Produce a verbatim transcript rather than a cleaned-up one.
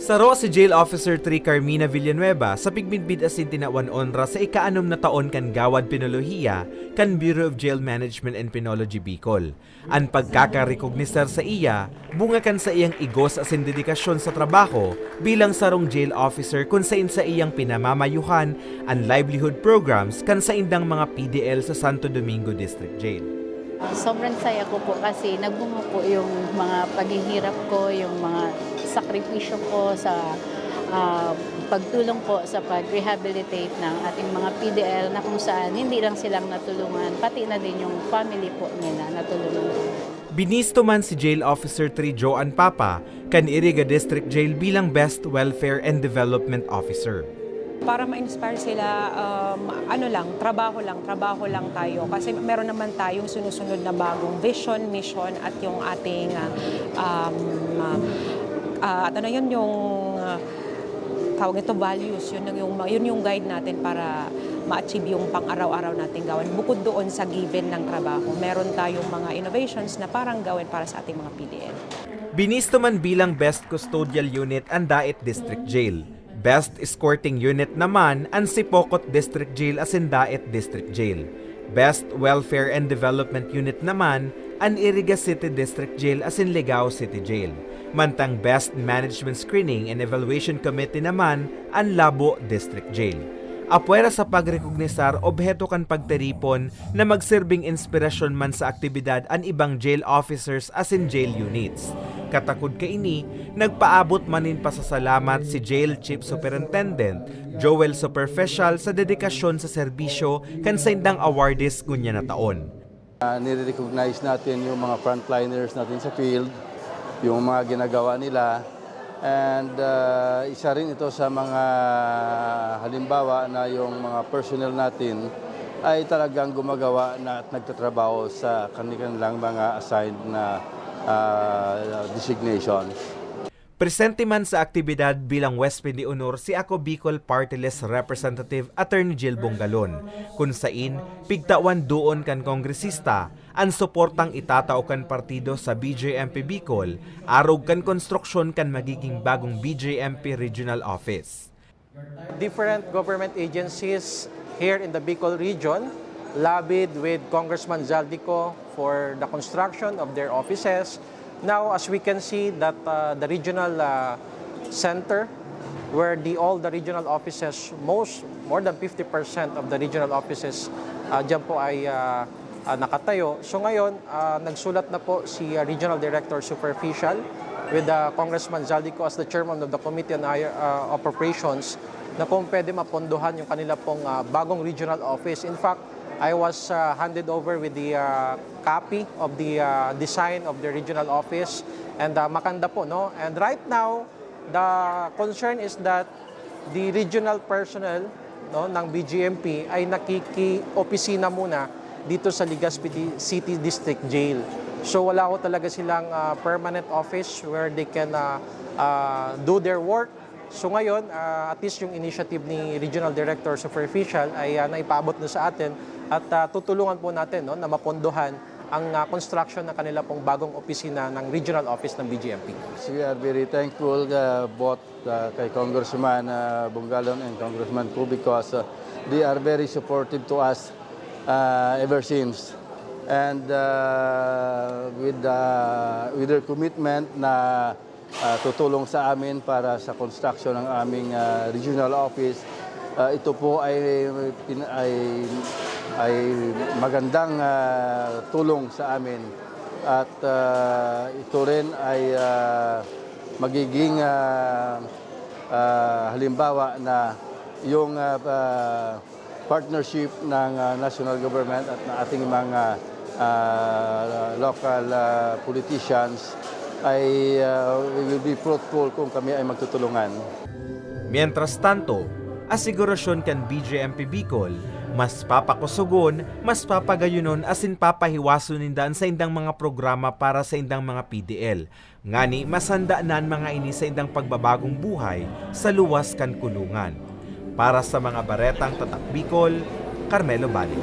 Saro si Jail Officer three Carmina Villanueva sa pigmidbid asin tinawan onra sa ika-anom na taon kan Gawad Penolohiya kan Bureau of Jail Management and Penology Bicol. An pagkakarekognisar saiya, bunga kan saiyang igos asin dedikasyon sa trabaho bilang sarong jail officer kun saen saiyang pinamamayuhan an livelihood programs kan saindang mga P D L sa Santo Domingo District Jail. Sobrang saya ko po kasi nagbunga po yung mga paghihirap ko, yung mga sakripisyo ko sa ah, pagtulong po sa pag-rehabilitate ng ating mga P D L na kung saan hindi lang silang natulungan, pati na din yung family po nila natulungan. Binisto man si Jail Officer three Joan Papa kan Iriga District Jail bilang Best Welfare and Development Officer. Para ma-inspire sila, um, ano lang, trabaho lang, trabaho lang tayo. Kasi meron naman tayong sinusunod na bagong vision, mission, at yung ating, ah, um, ah, at ano yun, yung, ah, tawag nito, values, yun, yung, yun yung guide natin para ma-achieve yung pang-araw-araw nating gawain. Bukod doon sa given ng trabaho, meron tayong mga innovations na parang gawin para sa ating mga P D L. Binisto man bilang Best Custodial Unit an Daet District Jail. Best Escorting Unit naman an Sipocot District Jail asin Daet District Jail. Best Welfare and Development Unit naman an Iriga City District Jail asin Ligao City Jail. Mantang Best Management Screening and Evaluation Committee naman an Labo District Jail. Apwera sa pagrekognisar, obheto kan pagtiripon na magserbing inspirasyon man sa aktibidad an ibang jail officers asin jail units. Katakod kaini, nagpaabot man nin pasasalamat si Jail Chief Superintendent Joel Superficial sa dedikasyon sa serbisyo kan saindang awardees ngunyan na taon. Ah, nire-recognize natin yung mga frontliners natin sa field, yung mga ginagawa nila. And ah, isa rin ito sa mga halimbawa na yung mga personnel natin ay talagang gumagawa na at nagtatrabaho sa kanilang mga assigned na ah, designations. Presente man sa aktibidad bilang Huesped de Honor si Ako Bicol Party List Representative Attorney Jill Bongalon, kun sain pigtawan doon kan kongresista an suportang itatao kan partido sa B J M P Bicol arog kan konstruksyon kan magiging bagong B J M P Regional Office. Different government agencies here in the Bicol region lobbied with Congressman Zaldy Co for the construction of their offices. Now, as we can see that uh, the regional uh, center where the all the regional offices, most more than fifty percent of the regional offices uh, dyan po ay uh, uh, nakatayo. So ngayon, uh, nagsulat na po si uh, Regional Director Superficial with uh, Congressman Zaldy Co as the chairman of the Committee on uh, Appropriations na kung pwede mapondohan yung kanila pong uh, bagong regional office. In fact, I was uh, handed over with the uh, copy of the uh, design of the regional office and uh, makanda po, no? And right now, the concern is that the regional personnel, no, ng B J M P ay nakiki-opisina muna dito sa Legazpi City District Jail. So wala ho talaga silang uh, permanent office where they can uh, uh, do their work. So ngayon, uh, at least yung initiative ni Regional Director Superficial ay uh, naipaabot na sa atin at uh, tutulungan po natin, no, na mapondohan ang uh, construction ng kanila pong bagong opisina ng regional office ng B J M P. We are very thankful uh, both uh, kay Congressman uh, Bongalon and Congressman Co because uh, they are very supportive to us uh, ever since. And uh, with, uh, with their commitment na uh, tutulong sa amin para sa construction ng aming uh, regional office, uh, ito po ay, ay, ay magandang uh, tulong sa amin. At uh, ito rin ay uh, magiging uh, uh, halimbawa na yung uh, uh, partnership ng uh, national government at ng ating mga uh, local uh, politicians ay uh, we will be fruitful kung kami ay magtutulungan. Mientras tanto, asigurasyon kan B J M P Bicol, mas papakusogon, mas papagayunon asin papahiwason ninda an saindang mga programa para saindang mga P D L, ngani masanda na an mga ini saindang pagbabagong buhay sa luwas kan kulungan. Para sa mga baretang Tatak Bicol, Carmelo Bali.